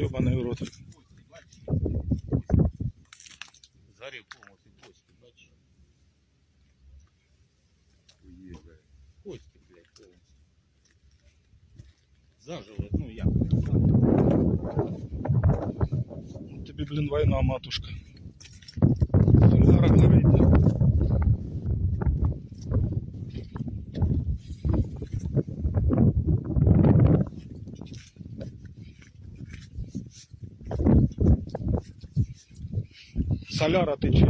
Ёбаный в рот. Згорів повністю кості, бачиш? Кості, блядь, повністю. Заживо, ну як? Тебе, блин, война, матушка. Соляра горить. да. Соляра тече.